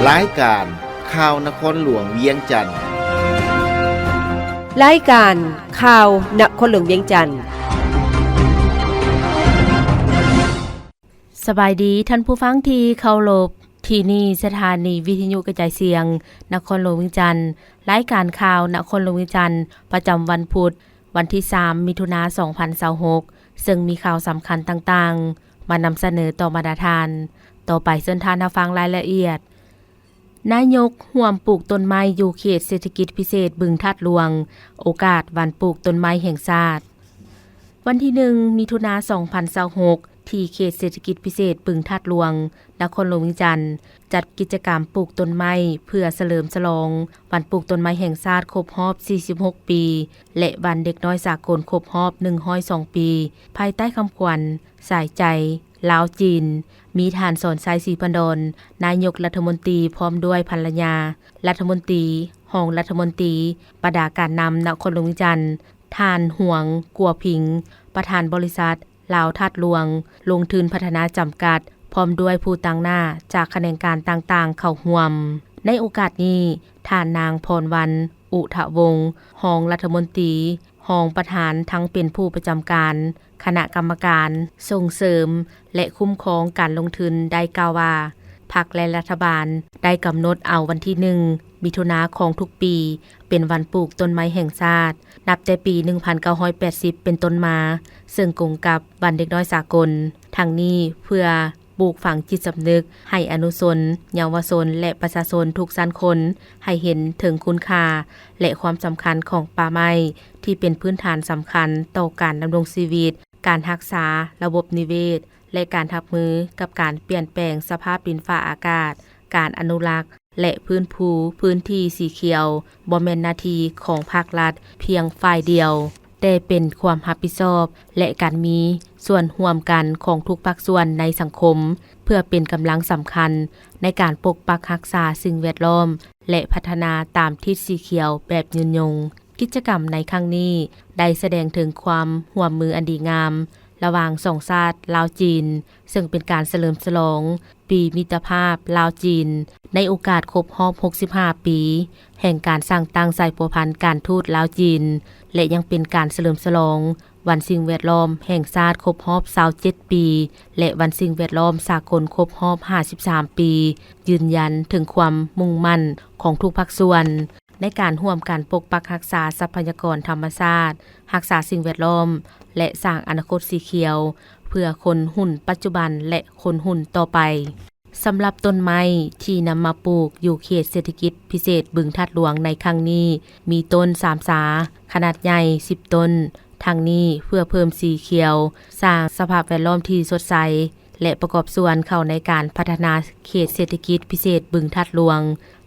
ລາຍການຂ່າວນະຄອນຫຼວງວຽງຈັນ. ລາຍການຂ່າວນະຄອນຫຼວງວຽງຈັນ. ສະບາຍດີທ່ານຜູ້ຟັງທີ່ເຄົາລົບ, ທີ່ນີ້ສະຖານີວິທະຍຸກະຈາຍສຽງນະຄອນຫຼວງວຽງຈັນ. ລາຍການຂ່າວນະຄອນຫຼວງວຽງຈັນ ປະຈຳວັນພຸດ ວັນທີສາມ ມິຖຸນາ ສອງພັນຊາວຫົກ ເຊິ່ງມີຂ່າວສຳຄັນຕ່າງໆ ມານຳສະເໜີຕໍ່ບັນດາທ່ານ. ຕໍ່ໄປເຊີນທ່ານຮັບຟັງລາຍລະອຽດ. ນາຍົກຮ່ວມປູກຕົ້ນໄມ້ຢູ່ເຂດເສດຖະກິດພິເສດບຶງທາດຫຼວງ ໂອກາດວັນປູກຕົ້ນໄມ້ແຫ່ງຊາດ. ວັນທີໜຶ່ງ ມິຖຸນາ ສອງພັນຊາວຫົກ ທີ່ເຂດເສດຖະກິດພິເສດບຶງທາດຫຼວງ ນະຄອນຫຼວງວຽງຈັນ ຈັດກິດຈະກຳປູກຕົ້ນໄມ້ເພື່ອສະເຫຼີມສະຫຼອງວັນປູກຕົ້ນໄມ້ແຫ່ງຊາດຄົບຮອບສີ່ສິບຫົກປີ ແລະ ວັນເດັກນ້ອຍສາກົນຄົບຮອບໜຶ່ງຮ້ອຍສອງປີ ພາຍໃຕ້ຄຳຂວັນ ສາຍໃຈລາວຈີນ, ມີທ່ານ ສອນໄຊ ສີພັນດອນ ນາຍົກລັດຖະມົນຕີ ພ້ອມດ້ວຍພັນລະຍາລັດຖະມົນຕີ, ຮອງລັດຖະມົນຕີ, ບັນດາການນຳນະຄອນຫຼວງວຽງຈັນ, ທ່ານ ຫວງ ກົວຜິງ ປະທານບໍລິສັດລາວທາດຫຼວງລົງທຶນພັດທະນາຈຳກັດ ພ້ອມດ້ວຍຜູ້ຕາງໜ້າຈາກຂະແໜງການຕ່າງໆເຂົ້າຮ່ວມ. ໃນໂອກາດນີ້, ທ່ານນາງ ພອນວັນ ອຸທະວົງ ຮອງລັດຖະມົນຕີ, ຮອງປະທານ ທັງເປັນຜູ້ປະຈຳການຄະນະກຳມະການສົ່ງເສີມ ແລະ ຄຸ້ມຄອງການລົງທຶນ ໄດ້ກ່າວວ່າ ພັກ ແລະ ລັດຖະບານໄດ້ກຳນົດເອົາວັນທີໜຶ່ງ ມິຖຸນາຂອງທຸກປີ ເປັນວັນປູກຕົ້ນໄມ້ແຫ່ງຊາດ ນັບແຕ່ປີໜຶ່ງພັນເກົ້າຮ້ອຍແປດສິບເປັນຕົ້ນມາ, ເຊິ່ງກົງກັບວັນເດັກນ້ອຍສາກົນ. ທັງນີ້ເພື່ອ ປູກຝັງຈິດສຳນຶກໃຫ້ອະນຸຊົນ, ເຍົາວະຊົນ ແລະ ປະຊາຊົນທຸກຊັ້ນຄົນ ໃຫ້ເຫັນເຖິງຄຸນຄ່າ ແລະ ຄວາມສຳຄັນຂອງປ່າໄມ້ ທີ່ເປັນພື້ນຖານສຳຄັນຕໍ່ການດຳລົງຊີວິດ, ການຮັກສາລະບົບນິເວດ ແລະ ການຮັບມືກັບການປ່ຽນແປງສະພາບດິນຟ້າອາກາດ, ການອະນຸລັກ ແລະ ຟື້ນຟູພື້ນທີ່ສີຂຽວ ບໍ່ແມ່ນໜ້າທີ່ຂອງພາກລັດພຽງຝ່າຍດຽວ, ແຕ່ເປັນຄວາມຮັບຜິດຊອບ ແລະ ການມີສ່ວນຮ່ວມກັນຂອງທຸກພາກສ່ວນໃນສັງຄົມ ເພື່ອເປັນກຳລັງສຳຄັນໃນການປົກປັກຮັກສາສິ່ງແວດລ້ອມ ແລະ ພັດທະນາຕາມທິດສີຂຽວແບບຍືນຍົງ. ກິດຈະກຳໃນຄັ້ງນີ້ໄດ້ສະແດງເຖິງຄວາມຮ່ວມມືອັນດີງາມ ລະຫວ່າງສອງຊາດລາວ-ຈີນ, ເຊິ່ງເປັນການສະເຫຼີມສະຫຼອງປີມິດຕະພາບລາວ-ຈີນ ໃນໂອກາດຄົບຮອບຫົກສິບຫ້າປີ ແຫ່ງການສ້າງຕັ້ງສາຍພົວພັນການທູດລາວ-ຈີນ ແລະ ຍັງເປັນການສະເຫຼີມສະຫຼອງວັນສິ່ງແວດລ້ອມແຫ່ງຊາດຄົບຮອບຊາວເຈັດປີ ແລະ ວັນສິ່ງແວດລ້ອມສາກົນຄົບຮອບຫ້າສິບສາມປີ, ຢືນຢັນເຖິງຄວາມມຸ່ງໝັ້ນຂອງທຸກພາກສ່ວນ ໃນການຮ່ວມກັນປົກປັກຮັກສາຊັບພະຍາກອນທຳມະຊາດ, ຮັກສາສິ່ງແວດລ້ອມ ແລະ ສ້າງອະນາຄົດສີຂຽວ ເພື່ອຄົນຮຸ່ນປັດຈຸບັນ ແລະ ຄົນຮຸ່ນຕໍ່ໄປ. ສຳລັບຕົ້ນໄມ້ທີ່ນຳມາປູກຢູ່ເຂດເສດຖະກິດພິເສດບຶງທາດຫຼວງໃນຄັ້ງນີ້ ມີຕົ້ນສາມສາຂະໜາດໃຫຍ່ສິບຕົ້ນ. ທັງນີ້ເພື່ອເພີ່ມສີຂຽວ, ສ້າງສະພາບແວດລ້ອມທີ່ສົດໃສ ແລະ ປະກອບສ່ວນເຂົ້າໃນການພັດທະນາເຂດເສດຖະກິດພິເສດບຶງທາດຫຼວງ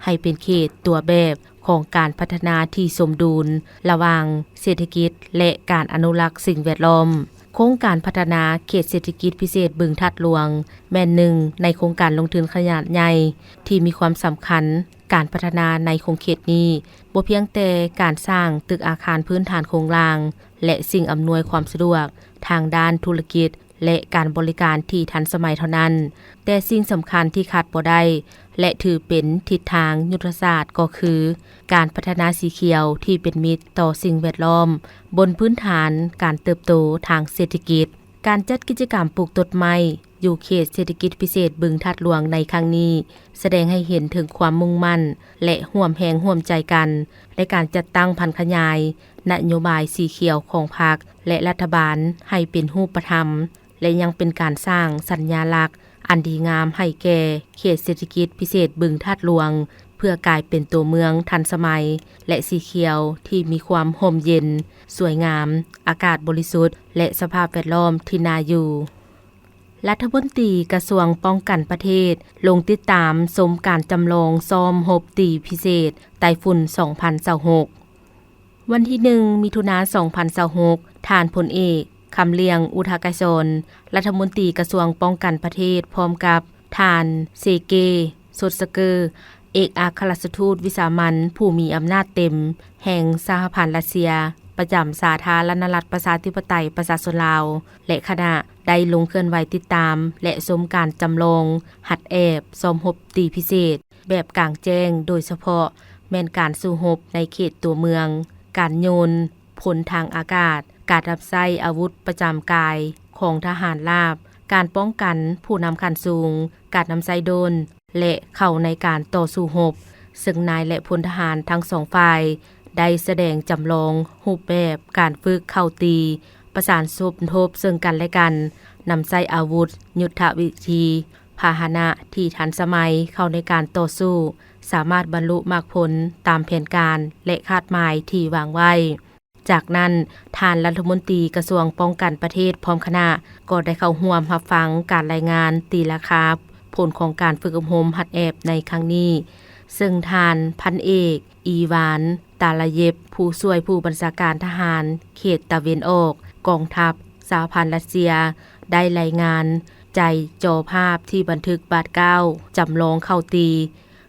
ໃຫ້ເປັນເຂດຕົວແບບຂອງການພັດທະນາທີ່ສົມດຸນລະຫວ່າງເສດຖະກິດ ແລະ ການອະນຸລັກສິ່ງແວດລ້ອມ. ໂຄງການພັດທະນາເຂດເສດຖະກິດພິເສດບຶງທາດຫຼວງ ແມ່ນໜຶ່ງໃນໂຄງການລົງທຶນຂະໜາດໃຫຍ່ທີ່ມີຄວາມສຳຄັນ. ການພັດທະນາໃນຂົງເຂດນີ້ ບໍ່ພຽງແຕ່ການສ້າງຕຶກອາຄານພື້ນຖານໂຄງລ່າງ ແລະ ສິ່ງອຳນວຍຄວາມສະດວກທາງດ້ານທຸລະກິດ ແລະ ການບໍລິການທີ່ທັນສະໄໝເທົ່ານັ້ນ, ແຕ່ສິ່ງສຳຄັນທີ່ຂາດບໍ່ໄດ້ ແລະ ຖືເປັນທິດທາງຍຸດທະສາດກໍຄື ການພັດທະນາສີຂຽວທີ່ເປັນມິດຕໍ່ສິ່ງແວດລ້ອມ ບົນພື້ນຖານການເຕີບໂຕທາງເສດຖະກິດ. ການຈັດກິດຈະກຳປູກຕົ້ນໄມ້ຢູ່ເຂດເສດຖະກິດພິເສດບຶງທາດຫຼວງໃນຄັ້ງນີ້ ສະແດງໃຫ້ເຫັນເຖິງຄວາມມຸ່ງໝັ້ນ ແລະ ຮ່ວມແຮງຮ່ວມໃຈກັນ ໃນການຈັດຕັ້ງຜັນຂະຫຍາຍນະໂຍບາຍສີຂຽວຂອງພັກ ແລະ ລັດຖະບານໃຫ້ເປັນຮູບປະທຳ ແລະ ຍັງເປັນການສ້າງສັນຍາລັກອັນດີງາມໃຫ້ແກ່ເຂດເສດຖະກິດພິເສດບຶງທາດຫຼວງ ເພື່ອກາຍເປັນຕົວເມືອງທັນສະໄໝ ແລະ ສີຂຽວທີ່ມີຄວາມຮົ່ມເຢັນ, ສວຍງາມ, ອາກາດບໍລິສຸດ ແລະ ສະພາບແວດລ້ອມທີ່ໜ້າຢູ່. ລັດຖະມົນຕີກະຊວງປ້ອງກັນປະເທດ ລົງຕິດຕາມຊົມການຈຳລອງຊ້ອມຮົບຕີພິເສດໃຕ້ຝຸ່ນສອງພັນຊາວຫົກ. ວັນທີໜຶ່ງ ມິຖຸນາ ສອງພັນຊາວຫົກ, ທ່ານພົນເອກ ຄຳລຽງ ອຸທະກາຍສອນ ລັດຖະມົນຕີກະຊວງປ້ອງກັນປະເທດ ພ້ອມກັບທ່ານ ເຊເກ ສົດສະເກີ ເອກອັກຄະລັດຖະທູດວິສາມັນຜູ້ມີອຳນາດເຕັມແຫ່ງສະຫະພັນລັດເຊຍ ປະຈຳສາທາລະນະລັດປະຊາທິປະໄຕປະຊາຊົນລາວ ແລະ ຄະນະ ໄດ້ລົງເຄື່ອນໄຫວຕິດຕາມ ແລະ ຊົມການຈຳລອງຫັດແອບຊ້ອມຮົບຕີພິເສດ ແບບກາງແຈ້ງ, ໂດຍສະເພາະແມ່ນການສູ້ຮົບໃນເຂດຕົວເມືອງ, ການໂຍນພົນທາງອາກາດ, ການນຳໃຊ້ອາວຸດປະຈຳກາຍຂອງທະຫານລາບ, ການປ້ອງກັນຜູ້ນຳຂັ້ນສູງ, ການນຳໃຊ້ໂດຣນ ແລະ ເຂົ້າໃນການຕໍ່ສູ້ຮົບ, ເຊິ່ງນາຍ ແລະ ພົນທະຫານທັງສອງຝ່າຍໄດ້ສະແດງຈຳລອງຮູບແບບການຝຶກເຂົ້າຕີ, ປະສານສົມທົບເຊິ່ງກັນ ແລະ ກັນ, ນຳໃຊ້ອາວຸດ, ຍຸດທະວິທີ, ພາຫະນະທີ່ທັນສະໄໝເຂົ້າໃນການຕໍ່ສູ້, ສາມາດບັນລຸໝາກຜົນຕາມແຜນການ ແລະ ຄາດໝາຍທີ່ວາງໄວ້. ຈາກນັ້ນ, ທ່ານລັດຖະມົນຕີກະຊວງປ້ອງກັນປະເທດພ້ອມຄະນະ ກໍໄດ້ເຂົ້າຮ່ວມຮັບຟັງການລາຍງານຕີລາຄາຜົນຂອງການຝຶກອົບຮົມຫັດແອບໃນຄັ້ງນີ້, ເຊິ່ງທ່ານພັນເອກ ອີວານ ຕາລາເຢບ ຜູ້ຊ່ວຍຜູ້ບັນຊາການທະຫານເຂດຕາເວັນອອກ ກອງທັບສະຫະພັນຣັດເຊຍ ໄດ້ລາຍງານໃຈຈໍພາບທີ່ບັນທຶກບາດກ້າວຈຳລອງເຂົ້າຕີ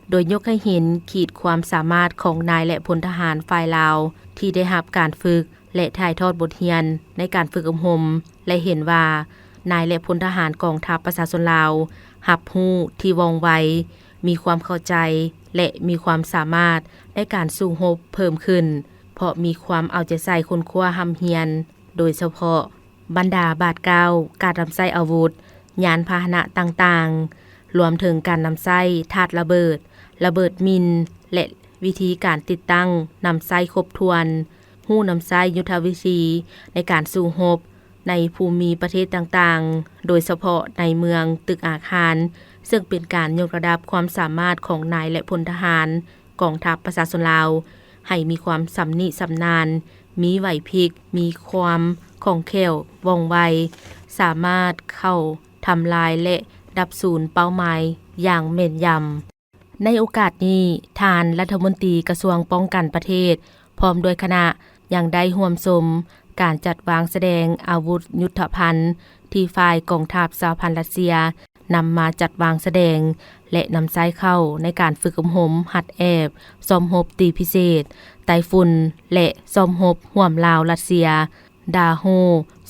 ໂດຍຍົກໃຫ້ເຫັນຂີດຄວາມສາມາດຂອງນາຍ ແລະ ພົນທະຫານຝ່າຍລາວທີ່ໄດ້ຮັບການຝຶກ ແລະ ຖ່າຍທອດບົດຮຽນໃນການຝຶກອົບຮົມ ແລະ ເຫັນວ່ານາຍ ແລະ ພົນທະຫານກອງທັບປະຊາຊົນລາວຮັບຮູ້ທີ່ວ່ອງໄວ, ມີຄວາມເຂົ້າໃຈ ແລະ ມີຄວາມສາມາດໃນການສູ້ຮົບເພີ່ມຂຶ້ນ, ເພາະມີຄວາມເອົາໃຈໃສ່ຄົ້ນຄວ້າຮ່ຳຮຽນ, ໂດຍສະເພາະ ບັນດາບາດກ້າວ, ການນຳໃຊ້ອາວຸດ, ຍານພາຫະນະຕ່າງໆ, ລວມເຖິງການນຳໃຊ້ທາດລະເບີດ, ລະເບີດມິນ ແລະ ວິທີການຕິດຕັ້ງນຳໃຊ້ຄົບຖ້ວນ, ຮູ້ນຳໃຊ້ຍຸດທະວິທີໃນການສູ້ຮົບໃນພູມິປະເທດຕ່າງໆ, ໂດຍສະເພາະໃນເມືອງ, ຕຶກອາຄານ, ເຊິ່ງເປັນການຍົກລະດັບຄວາມສາມາດຂອງນາຍ ແລະ ພົນທະຫານ ກອງທັບປະຊາຊົນລາວ ໃຫ້ມີຄວາມຊຳນິຊຳນານ, ມີໄຫວພິບ, ມີຄວາມຄ່ອງແຄ້ວ, ວ່ອງໄວ, ສາມາດເຂົ້າທຳລາຍ ແລະ ດັບສູນເປົ້າໝາຍຢ່າງແມ່ນຢຳ. ໃນໂອກາດນີ້, ທ່ານລັດຖະມົນຕີກະຊວງປ້ອງກັນປະເທດ ພ້ອມດ້ວຍຄະນະ ຍັງໄດ້ຮ່ວມຊົມການຈັດວາງສະແດງອາວຸດຍຸດທະພັນ ທີ່ຝ່າຍກອງທັບສະຫະພັນຣັດເຊຍ ນຳມາຈັດວາງສະແດງ ແລະ ນຳໃຊ້ເຂົ້າໃນການຝຶກອົບຮົມຫັດແອບ, ຊ້ອມຮົບຕີພິເສດ, ໄຕ້ຝຸ່ນ ແລະ ຊ້ອມຮົບຮ່ວມລາວ-ຣັດເຊຍ ດາໂຮ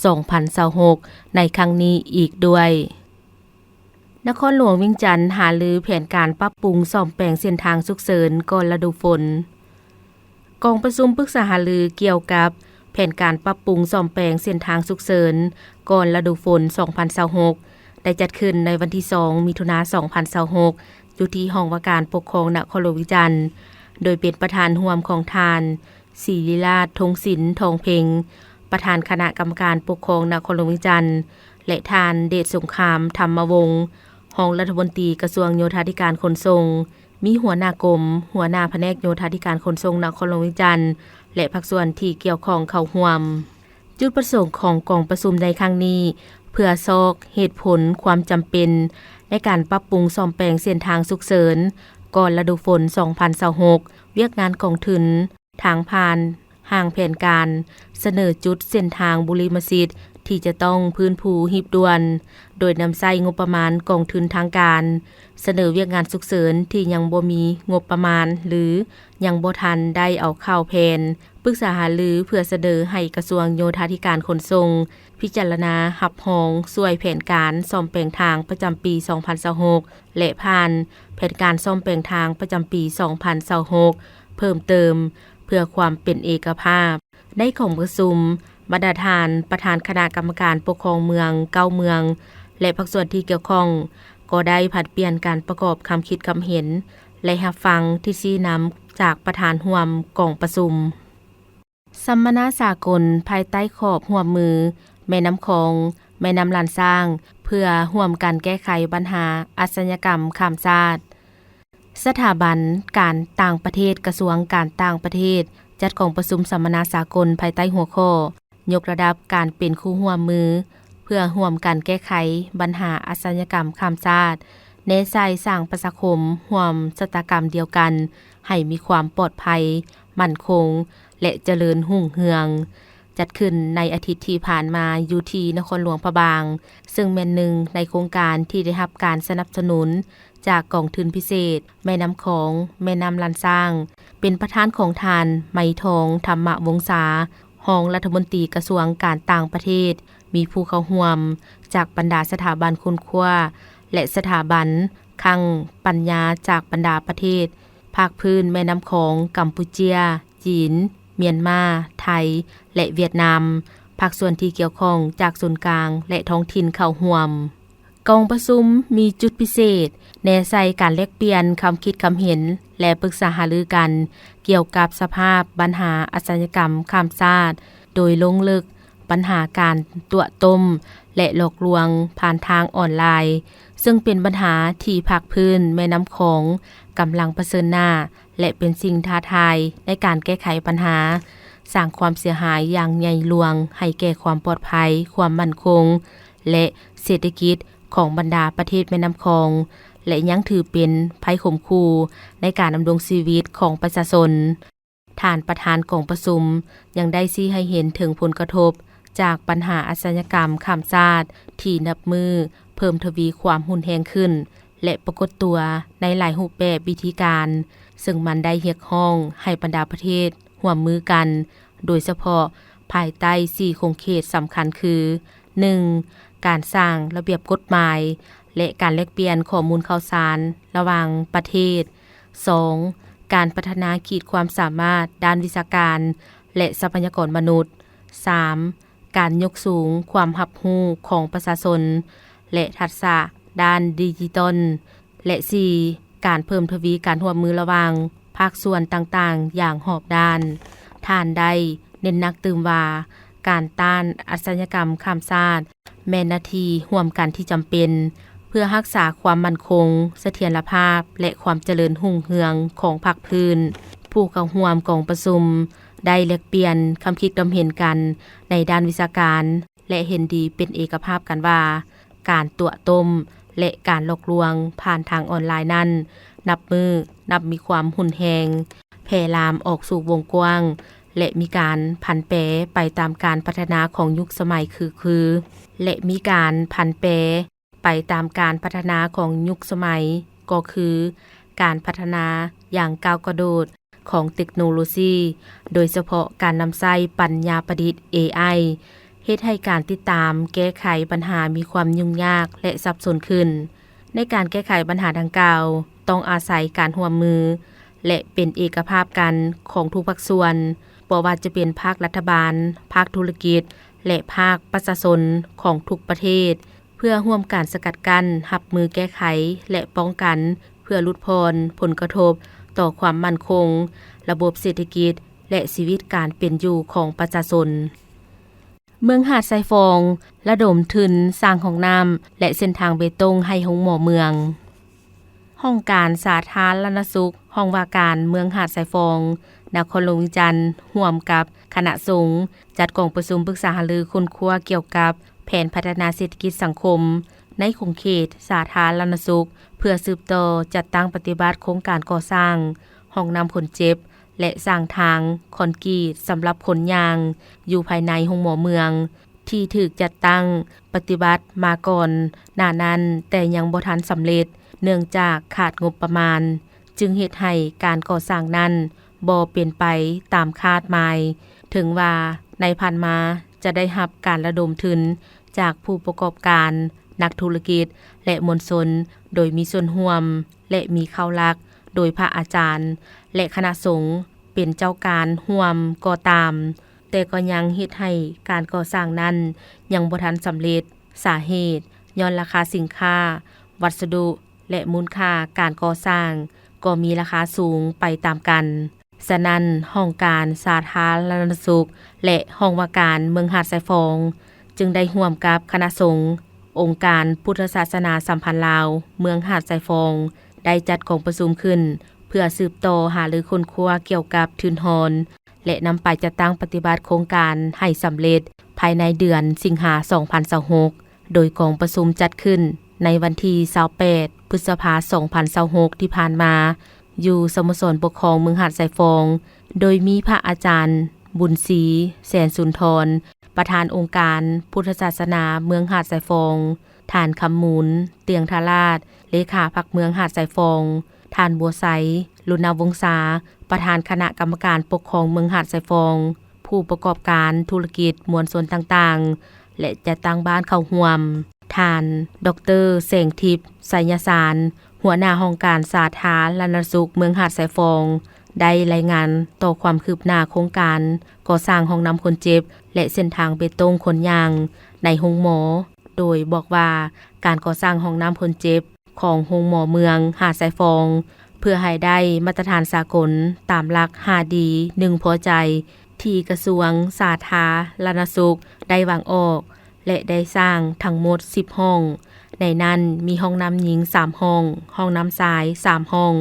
ສອງພັນຊາວຫົກ ໃນຄັ້ງນີ້ອີກດ້ວຍ. ນະຄອນຫຼວງວຽງຈັນຫາລືແຜນການປັບປຸງສ້ອມແປງເສັ້ນທາງສຸກເສີນກ່ອນລະດູຝົນ. ກອງປະຊຸມປຶກສາຫາລືກ່ຽວກັບແຜນການປັບປຸງສ້ອມແປງເສັ້ນທາງສຸກເສີນກ່ອນລະດູຝົນສອງພັນຊາວຫົກ ໄດ້ຈັດຂຶ້ນໃນວັນທີສອງ ມິຖຸນາ ສອງພັນຊາວຫົກ ຢູ່ທີ່ຫ້ອງວ່າການປົກຄອງນະຄອນຫຼວງວຽງຈັນ, ໂດຍເປັນປະທານຮ່ວມຂອງທ່ານ ສີລິລາດ ທົງສິນ ທອງເພັງ ປະທານຄະນະກຳມະການປົກຄອງນະຄອນຫຼວງວຽງຈັນ ແລະ ທ່ານ ເດດສົງຄາມ ທຳມະວົງ ຮອງລັດຖະມົນຕີກະຊວງໂຍທາທິການຂົນສົ່ງ, ມີຫົວໜ້າກົມ, ຫົວໜ້າພະແນກໂຍທາທິການຂົນສົ່ງນະຄອນຫຼວງວຽງຈັນ ແລະ ພາກສ່ວນທີ່ກ່ຽວຂ້ອງເຂົ້າຮ່ວມ. ຈຸດປະສົງຂອງກອງປະຊຸມໃນຄັ້ງນີ້ ເພື່ອຊອກເຫດຜົນຄວາມຈຳເປັນໃນການປັບປຸງສ້ອມແປງເສັ້ນທາງສຸກເສີນກ່ອນລະດູຝົນສອງພັນຊາວຫົກ, ວຽກງານກອງທຶນ ທາງຜ່ານຮ່າງແຜນການ, ສະເໜີຈຸດເສັ້ນທາງບຸລິມະສິດທີ່ຈະຕ້ອງຟື້ນຟູຮີບດ່ວນ, ໂດຍນຳໃຊ້ງົບປະມານກອງທຶນທາງການ, ສະເໜີວຽກງານສຸກເສີນທີ່ຍັງບໍ່ມີງົບປະມານ ຫຼື ຍັງບໍ່ທັນໄດ້ເອົາເຂົ້າແຜນ, ປຶກສາຫາລືເພື່ອສະເໜີໃຫ້ກະຊວງໂຍທາທິການຂົນສົ່ງ ພິຈາລະນາຮັບຮອງຊ່ວຍແຜນການສ້ອມແປງທາງປະຈຳປີສອງພັນຊາວຫົກ ແລະ ຜ່ານແຜນການສ້ອມແປງທາງປະຈຳປີສອງພັນຊາວຫົກ ເພີ່ມເຕີມ ເພື່ອຄວາມເປັນເອກະພາບ. ໃນກອງປະຊຸມ, ບັນດາທ່ານປະທານຄະນະກຳມະການປົກຄອງເມືອງເກົ້າເມືອງ ແລະ ພາກສ່ວນທີ່ກ່ຽວຂ້ອງ ກໍໄດ້ຜັດປ່ຽນການປະກອບຄຳຄິດຄຳເຫັນ ແລະ ຮັບຟັງທິດຊີ້ນຳຈາກປະທານຮ່ວມກອງປະຊຸມ. ສຳມະນາສາກົນພາຍໃຕ້ຂອບຮ່ວມມືແມ່ນ້ຳຂອງ, ແມ່ນ້ຳລ້ານຊ້າງ ເພື່ອຮ່ວມກັນແກ້ໄຂບັນຫາອາຊະຍາກຳຂ້າມຊາດ. ສະຖາບັນການຕ່າງປະເທດ ກະຊວງການຕ່າງປະເທດ ຈັດກອງປະຊຸມສຳມະນາສາກົນພາຍໃຕ້ຫົວຂໍ້ ຍົກລະດັບການເປັນຄູ່ຮ່ວມມື ເພື່ອຮ່ວມກັນແກ້ໄຂບັນຫາອາຊະຍາກຳຂ້າມຊາດ, ແນໃສ່ສ້າງປະຊາຄົມຮ່ວມຊະຕາກຳດຽວກັນ ໃຫ້ມີຄວາມປອດໄພ, ໝັ້ນຄົງ ແລະ ຈະເລີນຮຸ່ງເຮືອງ. ຈັດຂຶ້ນໃນອາທິດທີ່ຜ່ານມາຢູ່ທີ່ນະຄອນຫຼວງພະບາງ, ເຊິ່ງແມ່ນໜຶ່ງໃນໂຄງການທີ່ໄດ້ຮັບການສະໜັບສະໜູນຈາກກອງທຶນພິເສດແມ່ນ້ຳຂອງ, ແມ່ນ້ຳລ້ານຊ້າງ, ເປັນປະທານຂອງທ່ານ ໄມທອງ ທຳມະວົງສາ, ຮອງລັດຖະມົນຕີກະຊວງການຕ່າງປະເທດ, ມີຜູ້ເຂົ້າຮ່ວມຈາກບັນດາສະຖາບັນຄົ້ນຄວ້າ ແລະ ສະຖາບັນ ຄັ້ງປັນຍາຈາກບັນດາປະເທດພາກພື້ນແມ່ນ້ຳຂອງ ກຳປູເຈຍ, ຈີນ, ມຽນມາ, ໄທ ແລະ ຫວຽດນາມ, ພາກສ່ວນທີ່ກ່ຽວຂ້ອງຈາກສູນກາງ ແລະ ທ້ອງຖິ່ນເຂົ້າຮ່ວມ. ກອງປະຊຸມມີຈຸດພິເສດ ແນໃສ່ການແລກປ່ຽນຄຳຄິດຄຳເຫັນ ແລະ ປຶກສາຫາລືກັນກ່ຽວກັບສະພາບບັນຫາອາຊະຍາກຳຂ້າມຊາດ, ໂດຍລົງເລິກບັນຫາການຕົວະຕົ້ມ ແລະ ຫຼອກລວງຜ່ານທາງອອນລາຍ, ເຊິ່ງເປັນບັນຫາທີ່ພາກພື້ນແມ່ນ້ຳຂອງກຳລັງປະເຊີນໜ້າ ແລະ ເປັນສິ່ງທ້າທາຍໃນການແກ້ໄຂບັນຫາ, ສ້າງຄວາມເສຍຫາຍຢ່າງໃຫຍ່ຫຼວງໃຫ້ແກ່ຄວາມປອດໄພ, ຄວາມໝັ້ນຄົງ ແລະ ເສດຖະກິດຂອງບັນດາປະເທດແມ່ນ້ຳຂອງ ແລະ ຍັງຖືເປັນໄພຂົ່ມຂູ່ໃນການດຳລົງຊີວິດຂອງປະຊາຊົນ. ທ່ານປະທານກອງປະຊຸມຍັງໄດ້ຊີ້ໃຫ້ເຫັນເຖິງຜົນກະທົບຈາກບັນຫາອາຊະຍາກຳຂ້າມຊາດທີ່ນັບມື້ເພີ່ມທະວີຄວາມຮຸນແຮງຂຶ້ນ ແລະ ປາກົດຕົວໃນຫຼາຍຮູບແບບວິທີການ, ເຊິ່ງມັນໄດ້ຮຽກຮ້ອງໃຫ້ບັນດາປະເທດຮ່ວມມືກັນ, ໂດຍສະເພາະພາຍໃຕ້ສີ່ຂົງເຂດສຳຄັນຄື ໜຶ່ງ ການສ້າງລະບຽບກົດໝາຍ ແລະ ການແລກປ່ຽນຂໍ້ມູນຂ່າວສານລະຫວ່າງປະເທດ, ສອງ ການພັດທະນາຂີດຄວາມສາມາດດ້ານວິຊາການ ແລະ ຊັບພະຍາກອນມະນຸດ, ສາມ ການຍົກສູງຄວາມຮັບຮູ້ຂອງປະຊາຊົນ ແລະ ທັກສະດ້ານດິຈິຕອນ ແລະ ສີ່ ການເພີ່ມທະວີການຮ່ວມມືລະຫວ່າງພາກສ່ວນຕ່າງໆຢ່າງຮອບດ້ານ. ທ່ານໄດ້ເນັ້ນໜັກຕື່ມວ່າ ການຕ້ານອາຊະຍາກຳຂ້າມຊາດ ແມ່ນໜ້າທີ່ຮ່ວມກັນທີ່ຈຳເປັນ ເພື່ອຮັກສາຄວາມໝັ້ນຄົງ, ສະຖຽນລະພາບ ແລະ ຄວາມຈະເລີນຮຸ່ງເຮືອງຂອງພາກພື້ນ. ຜູ້ເຂົ້າຮ່ວມກອງປະຊຸມໄດ້ແລກປ່ຽນຄຳຄິດຄຳເຫັນກັນໃນດ້ານວິຊາການ ແລະ ເຫັນດີເປັນເອກະພາບກັນວ່າ ການຕົວະຕົ້ມ ແລະ ການຫຼອກລວງຜ່ານທາງອອນລາຍນັ້ນ ນັບມື້ນັບມີຄວາມຮຸນແຮງ, ແຜ່ລາມອອກສູ່ວົງກວ້າງ ແລະ ມີການຜັນແປໄປຕາມການພັດທະນາຂອງຍຸກສະໄໝຄື ຄື ແລະ ມີການຜັນແປໄປຕາມການພັດທະນາຂອງຍຸກສະໄໝ ກໍຄື ການພັດທະນາຢ່າງກ້າວກະໂດດຂອງເຕັກໂນໂລຊີ, ໂດຍສະເພາະການນຳໃຊ້ປັນຍາປະດິດ ເອໄອ ເຮັດໃຫ້ການຕິດຕາມແກ້ໄຂບັນຫາມີຄວາມຫຍຸ້ງຍາກ ແລະ ສັບສົນຂຶ້ນ. ໃນການແກ້ໄຂບັນຫາດັ່ງກ່າວ ຕ້ອງອາໄສການຮ່ວມມື ແລະ ເປັນເອກະພາບກັນຂອງທຸກພາກສ່ວນ, ບໍ່ວ່າຈະເປັນພາກລັດຖະບານ, ພາກທຸລະກິດ ແລະ ພາກປະຊາຊົນຂອງທຸກປະເທດ, ເພື່ອຮ່ວມກັນສະກັດກັ້ນ, ຮັບມືແກ້ໄຂ ແລະ ປ້ອງກັນ ເພື່ອຫຼຸດຜ່ອນຜົນກະທົບຕໍ່ຄວາມໝັ້ນຄົງ, ລະບົບເສດຖະກິດ ແລະ ຊີວິດການເປັນຢູ່ຂອງປະຊາຊົນ. ເມືອງຫາດຊາຍຟອງ ລະດົມທຶນສ້າງຫ້ອງນ້ຳ ແລະ ເສັ້ນທາງເບຕົງໃຫ້ໂຮງໝໍເມືອງ. ຫ້ອງການສາທາລະນະສຸກ ຫ້ອງວ່າການເມືອງຫາດຊາຍຟອງ ນະຄອນຫຼວງວຽງຈັນ ຮ່ວມກັບຄະນະສົງ ຈັດກອງປະຊຸມປຶກສາຫາລືຄົ້ນຄວ້າກ່ຽວກັບແຜນພັດທະນາເສດຖະກິດສັງຄົມໃນຂົງເຂດສາທາລະນະສຸກ ເພື່ອສືບຕໍ່ຈັດຕັ້ງປະຕິບັດໂຄງການກໍ່ສ້າງຫ້ອງນ້ຳຄົນເຈັບ ແລະ ສ້າງທາງຄອນກຣີດສຳລັບຄົນຍ່າງຢູ່ພາຍໃນໂຮງໝໍເມືອງ ທີ່ຖືກຈັດຕັ້ງປະຕິບັດມາກ່ອນໜ້ານັ້ນ ແຕ່ຍັງບໍ່ທັນສຳເລັດ ເນື່ອງຈາກຂາດງົບປະມານ, ຈຶ່ງເຮັດໃຫ້ການກໍ່ສ້າງນັ້ນບໍ່ເປັນໄປຕາມຄາດໝາຍ. ເຖິງວ່າໃນຜ່ານມາຈະໄດ້ຮັບການລະດົມທຶນຈາກຜູ້ປະກອບການ, ນັກທຸລະກິດ ແລະ ມວນຊົນ ໂດຍມີສ່ວນຮ່ວມ ແລະ ມີເຄົ້າຫຼັກໂດຍພະອາຈານ ແລະ ຄະນະສົງ ເປັນເຈົ້າການຮ່ວມກໍຕາມ, ແຕ່ກໍຍັງເຮັດໃຫ້ການກໍ່ສ້າງນັ້ນຍັງບໍ່ທັນສຳເລັດ. ສາເຫດຍ້ອນລາຄາສິນຄ້າ, ວັດສະດຸ ແລະ ມູນຄ່າການກໍ່ສ້າງກໍມີລາຄາສູງໄປຕາມກັນ. ສະນັ້ນ, ຫ້ອງການສາທາລະນະສຸກ ແລະ ຫ້ອງວ່າການເມືອງຫາດຊາຍຟອງ ຈຶ່ງໄດ້ຮ່ວມກັບຄະນະສົງ ອົງການພຸດທະສາສະໜາສຳພັນລາວ ເມືອງຫາດຊາຍຟອງ ໄດ້ຈັດກອງປະຊຸມຂຶ້ນ ເພື່ອສືບຕໍ່ຫາລືຄົ້ນຄວ້າກ່ຽວກັບທຶນຮອນ ແລະ ນຳໄປຈັດຕັ້ງປະຕິບັດໂຄງການໃຫ້ສຳເລັດພາຍໃນເດືອນສິງຫາ ສອງພັນຊາວຫົກ ໂດຍກອງປະຊຸມຈັດຂຶ້ນໃນວັນທີຊາວແປດ ພຶດສະພາ ສອງພັນຊາວຫົກ ທີ່ຜ່ານມາ ຢູ່ສະໂມສອນປົກຄອງເມືອງຫາດຊາຍຟອງ ໂດຍມີພະອາຈານ ບຸນສີ ແສນສຸນທອນ ປະທານອົງການພຸດທະສາສະໜາເມືອງຫາດຊາຍຟອງ, ທ່ານ ຄຳມູນ ຕຽງທະລາດ ເລຂາພັກເມືອງຫາດຊາຍຟອງ, ທ່ານ ບົວໄຊ ລຸນນະວົງສາ ປະທານຄະນະກຳມະການປົກຄອງເມືອງຫາດຊາຍຟອງ, ຜູ້ປະກອບການທຸລະກິດ, ມວນຊົນຕ່າງໆ ແລະ ຈັດຕັ້ງບ້ານເຂົ້າຮ່ວມ. ທ່ານ ດອກເຕີ ແສງທິບ ໄຊຍະສານ ຫົວໜ້າຫ້ອງການສາທາລະນະສຸກເມືອງຫາດຊາຍຟອງ ໄດ້ລາຍງານຕໍ່ຄວາມຄືບໜ້າໂຄງການກໍ່ສ້າງຫ້ອງນ້ຳຄົນເຈັບ ແລະ ເສັ້ນທາງເບຕົງຄົນຍ່າງໃນໂຮງໝໍ, ໂດຍບອກວ່າ ການກໍ່ສ້າງຫ້ອງນ້ຳຄົນເຈັບ ຂອງໂຮງໝໍເມືອງຫາດຊາຍຟອງ ເພື່ອໃຫ້ໄດ້ມາດຕະຖານສາກົນຕາມຫຼັກຫ້າດີ ໜຶ່ງພໍໃຈ ທີ່ກະຊວງສາທາລະນະສຸກໄດ້ວາງອອກ ແລະ ໄດ້ສ້າງທັງໝົດສິບຫ້ອງ. ໃນນັ້ນມີຫ້ອງນ້ຳຍິງສາມຫ້ອງ, ຫ້ອງນ້ຳຊາຍສາມຫ້ອງ,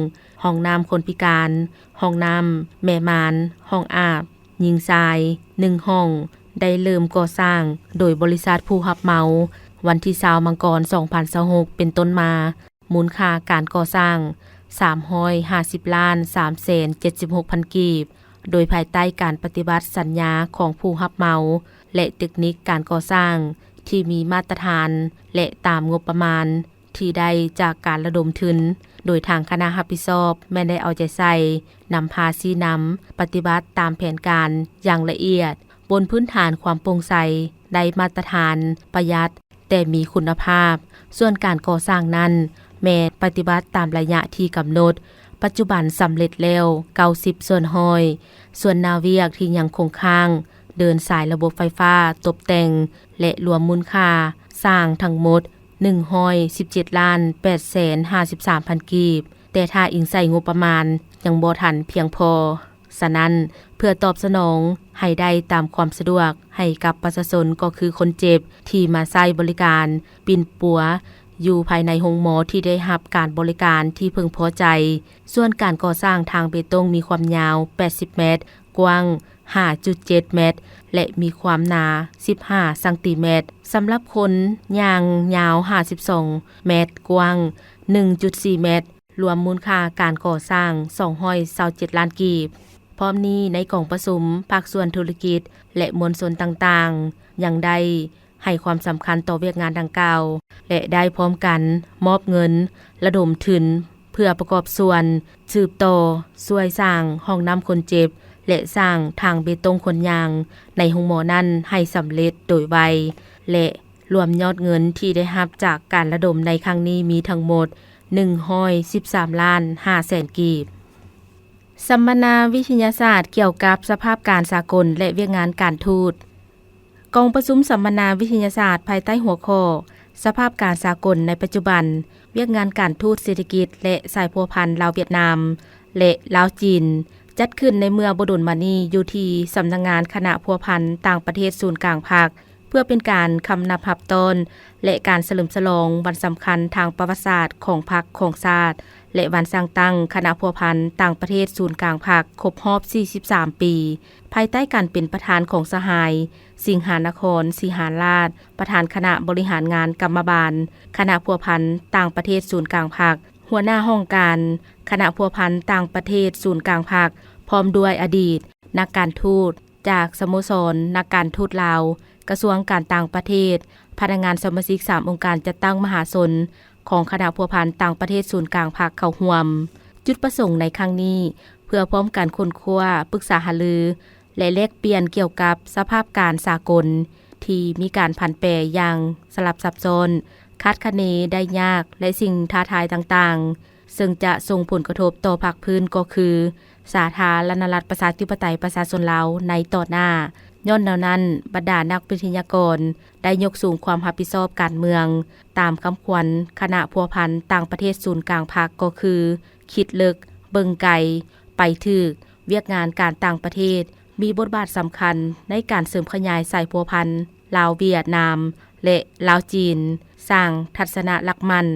ຫ້ອງນ້ຳຄົນພິການ, ຫ້ອງນ້ຳແມ່ມານ, ຫ້ອງອາບຍິງຊາຍໜຶ່ງຫ້ອງ ໄດ້ເລີ່ມກໍ່ສ້າງໂດຍບໍລິສັດຜູ້ຮັບເໝົາ ວັນທີຊາວ ມັງກອນ ສອງພັນຊາວຫົກ ເປັນຕົ້ນມາ. ມູນຄ່າການກໍ່ສ້າງ ສາມຮ້ອຍຫ້າສິບລ້ານ ສາມແສນເຈັດສິບຫົກພັນກີບ, ໂດຍພາຍໃຕ້ການປະຕິບັດສັນຍາຂອງຜູ້ຮັບເໝົາ ແລະ ເຕັກນິກການກໍ່ສ້າງທີ່ມີມາດຕະຖານ ແລະ ຕາມງົບປະມານທີ່ໄດ້ຈາກການລະດົມທຶນ, ໂດຍທາງຄະນະຮັບຜິດຊອບແມ່ນໄດ້ເອົາໃຈໃສ່ ນຳພາຊີ້ນຳປະຕິບັດຕາມແຜນການຢ່າງລະອຽດ, ບົນພື້ນຖານຄວາມໂປ່ງໃສ, ໄດ້ມາດຕະຖານ, ປະຢັດ, ແຕ່ມີຄຸນນະພາບ. ສ່ວນການກໍ່ສ້າງນັ້ນ ແມ່ນປະຕິບັດຕາມໄລຍະທີ່ກຳນົດ, ປັດຈຸບັນສຳເລັດແລ້ວເກົ້າສິບສ່ວນຮ້ອຍ, ສ່ວນໜ້າວຽກທີ່ຍັງຄົງຄ້າງ ເດີນສາຍລະບົບໄຟຟ້າ, ຕົບແຕ່ງ ແລະ ລວມມູນຄ່າສ້າງທັງໝົດ ໜຶ່ງຮ້ອຍສິບເຈັດລ້ານ ແປດແສນຫ້າສິບສາມພັນກີບ, ແຕ່ຖ້າອີງໃສ່ງົບປະມານຍັງບໍ່ທັນພຽງພໍ. ສະນັ້ນ, ເພື່ອຕອບສະໜອງໃຫ້ໄດ້ຕາມຄວາມສະດວກໃຫ້ກັບປະຊາຊົນ ກໍຄືຄົນເຈັບທີ່ມາໃຊ້ບໍລິການປິ່ນປົວຢູ່ພາຍໃນໂຮງໝໍທີ່ໄດ້ຮັບການບໍລິການທີ່ເພິ່ງພໍໃຈ, ສ່ວນການກໍ່ສ້າງທາງເບຕົງມີຄວາມຍາວແປດສິບແມັດ, ກວ້າງຫ້າຈຸດເຈັດແມັດ ແລະ ມີຄວາມໜາສິບຫ້າຊັງຕີແມັດ. ສຳລັບຄົນຍ່າງຍາວຫ້າສິບສອງແມັດ, ກວ້າງໜຶ່ງຈຸດສີ່ແມັດ, ລວມມູນຄ່າການກໍ່ສ້າງສອງຮ້ອຍຊາວເຈັດລ້ານກີບ. ພ້ອມນີ້ໃນກອງປະຊຸມ ພາກສ່ວນທຸລະກິດ ແລະ ມວນຊົນຕ່າງໆ ຍັງໄດ້ໃຫ້ຄວາມສຳຄັນຕໍ່ວຽກງານດັ່ງກ່າວ ແລະ ໄດ້ພ້ອມກັນມອບເງິນລະດົມທຶນ ເພື່ອປະກອບສ່ວນສືບຕໍ່ຊ່ວຍສ້າງຫ້ອງນ້ຳຄົນເຈັບ ແລະ ສ້າງທາງເບຕົງຄົນຍ່າງໃນໂຮງໝໍນັ້ນໃຫ້ສຳເລັດໂດຍໄວ ແລະ ລວມຍອດເງິນທີ່ໄດ້ຮັບຈາກການລະດົມໃນຄັ້ງນີ້ມີທັງໝົດ ໜຶ່ງຮ້ອຍສິບສາມລ້ານຫ້າແສນກີບ. ສຳມະນາວິທະຍາສາດກ່ຽວກັບສະພາບການສາກົນ ແລະ ວຽກງານການທູດ. ກອງປະຊຸມສຳມະນາວິທະຍາສາດພາຍໃຕ້ຫົວຂໍ້ ສະພາບການສາກົນໃນປັດຈຸບັນ, ວຽກງານການທູດ, ເສດຖະກິດ ແລະ ສາຍພົວພັນລາວຫວຽດນາມ ແລະ ລາວຈີນ ຈັດຂຶ້ນໃນເມື່ອບໍ່ດົນມານີ້ຢູ່ທີ່ສຳນັກງານຄະນະພົວພັນຕ່າງປະເທດສູນກາງພັກ ເພື່ອເປັນການຄຳນັບຮັບຕ້ອນ ແລະ ການສະເຫຼີມສະຫຼອງວັນສຳຄັນທາງປະຫວັດສາດຂອງພັກຂອງຊາດ ແລະ ວັນສ້າງຕັ້ງຄະນະພົວພັນຕ່າງປະເທດສູນກາງພັກຄົບຮອບສີ່ສິບສາມປີ, ພາຍໃຕ້ການເປັນປະທານຂອງສະຫາຍ ສິງຫານະຄອນ ສີຫາລາດ ປະທານຄະນະບໍລິຫານງານກຳມະບານຄະນະພົວພັນຕ່າງປະເທດສູນກາງພັກ, ຫົວໜ້າຫ້ອງການຄະນະພົວພັນຕ່າງປະເທດສູນກາງພັກ, ພ້ອມດ້ວຍອະດີດນັກການທູດ ຈາກສະໂມສອນນັກການທູດລາວ, ກະຊວງການຕ່າງປະເທດ, ພະນັກງານສະມາຊິກສາມອົງການຈັດຕັ້ງມະຫາຊົນຂອງຄະນະພົວພັນຕ່າງປະເທດສູນກາງພັກເຂົ້າຮ່ວມ. ຈຸດປະສົງໃນຄັ້ງນີ້ ເພື່ອພ້ອມກັນຄົ້ນຄວ້າ, ປຶກສາຫາລື ແລະ ແລກປ່ຽນກ່ຽວກັບສະພາບການສາກົນທີ່ມີການຜັນແປຢ່າງສະຫຼັບຊັບຊ້ອນ, ຄາດຄະເນໄດ້ຍາກ ແລະ ສິ່ງທ້າທາຍຕ່າງໆ ເຊິ່ງຈະສົ່ງຜົນກະທົບຕໍ່ພາກພື້ນກໍຄື ສາທາລະນະລັດ ປະຊາທິປະໄຕ ປະຊາຊົນລາວໃນຕໍ່ໜ້າ. ຍ້ອນແນວນັ້ນ, ບັນດານັກວິທະຍາກອນໄດ້ຍົກສູງຄວາມຮັບຜິດຊອບການເມືອງ ຕາມຄຳຂວັນຄະນະພົວພັນຕ່າງປະເທດສູນກາງພັກ ກໍຄື ຄິດເລິກ, ເບິ່ງໄກ, ໄປຖືກ, ວຽກງານການຕ່າງປະເທດມີບົດບາດສຳຄັນໃນການເສີມຂະຫຍາຍສາຍພົວພັນລາວຫວຽດນາມ ແລະ ລາວຈີນ, ສ້າງທັດສະນະຫຼັກໝັ້ນ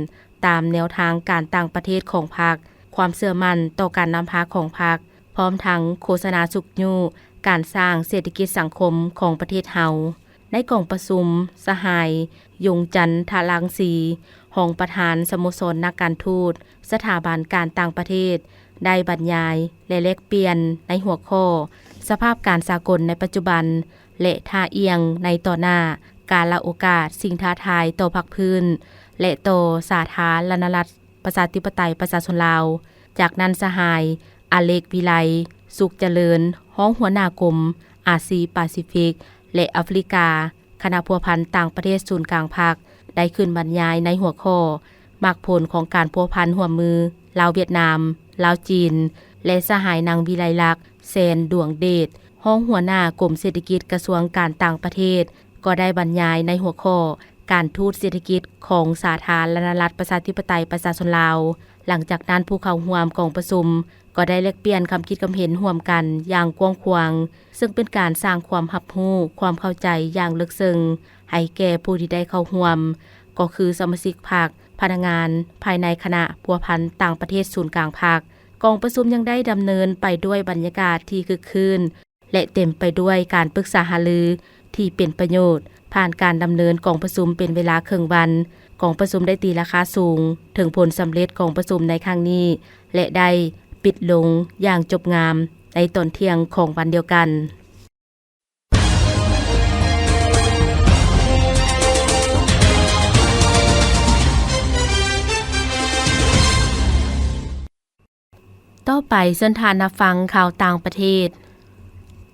ຕາມແນວທາງການຕ່າງປະເທດຂອງພັກ, ຄວາມເຊື່ອໝັ້ນຕໍ່ການນຳພາຂອງພັກ, ພ້ອມທັງໂຄສະນາຊຸກຍູ້ການສ້າງເສດຖະກິດສັງຄົມຂອງປະເທດເຮົາ. ໃນກອງປະຊຸມ, ສະຫາຍ ຢົງຈັນທະລັງສີ, ຮອງປະທານສະໂມສອນນັກການທູດສະຖາບັນການຕ່າງປະເທດ, ໄດ້ບັນຍາຍ ແລະ ແລກປ່ຽນໃນຫົວຂໍ້ ສະພາບການສາກົນໃນປັດຈຸບັນ ແລະ ທ່າອ່ຽງໃນຕໍ່ໜ້າ, ກາລະໂອກາດ, ສິ່ງທ້າທາຍຕໍ່ພັກພື້ນ ແລະ ຕໍ່ສາທາລະນະລັດ ປະຊາທິປະໄຕປະຊາຊົນລາວ. ຈາກນັ້ນສະຫາຍ ອາເລັກ ວິໄລ ສຸກຈະເລີນ, ຮອງຫົວໜ້າກົມອາຊີປາຊີຟິກ ແລະ ອາຟຣິກາ, ຄະນະພົວພັນຕ່າງປະເທດສູນກາງພັກ, ໄດ້ຂຶ້ນບັນຍາຍໃນຫົວຂໍ້ ໝາກຜົນຂອງການພົວພັນຮ່ວມມືລາວ-ຫວຽດນາມ, ລາວ-ຈີນ ແລະ ສະຫາຍນາງ ວິໄລລັກ ແສນດວງເດດ ຮອງຫົວໜ້າກົມເສດຖະກິດ ກະຊວງການຕ່າງປະເທດ ກໍໄດ້ບັນຍາຍໃນຫົວຂໍ້ ການທູດເສດຖະກິດຂອງສາທາລະນະລັດ ປະຊາທິປະໄຕ ປະຊາຊົນລາວ. ຫຼັງຈາກນັ້ນ ຜູ້ເຂົ້າຮ່ວມກອງປະຊຸມກໍໄດ້ແລກປ່ຽນຄຳຄິດຄຳເຫັນຮ່ວມກັນຢ່າງກວ້າງຂວາງ, ເຊິ່ງເປັນການສ້າງຄວາມຮັບຮູ້, ຄວາມເຂົ້າໃຈຢ່າງເລິກເຊິ່ງໃຫ້ແກ່ຜູ້ທີ່ໄດ້ເຂົ້າຮ່ວມ, ກໍຄືສະມາຊິກພັກ, ພະນັກງານພາຍໃນຄະນະພົວພັນຕ່າງປະເທດສູນກາງພັກ. ກອງປະຊຸມຍັງໄດ້ດຳເນີນໄປດ້ວຍບັນຍາກາດທີ່ຄຶກຄື້ນ ແລະ ເຕັມໄປດ້ວຍການປຶກສາຫາລືທີ່ເປັນປະໂຫຍດ. ຜ່ານການດຳເນີນກອງປະຊຸມເປັນເວລາເຄິ່ງວັນ, ກອງປະຊຸມໄດ້ຕີລາຄາສູງເຖິງຜົນສຳເລັດກອງປະຊຸມໃນຄັ້ງນີ້ ແລະ ໄດ້ປິດລົງຢ່າງຈົບງາມໃນຕອນທ່ຽງຂອງວັນດຽວກັນ. ຕໍ່ໄປເຊີນທ່ານຮັບຟັງຂ່າວຕ່າງປະເທດ.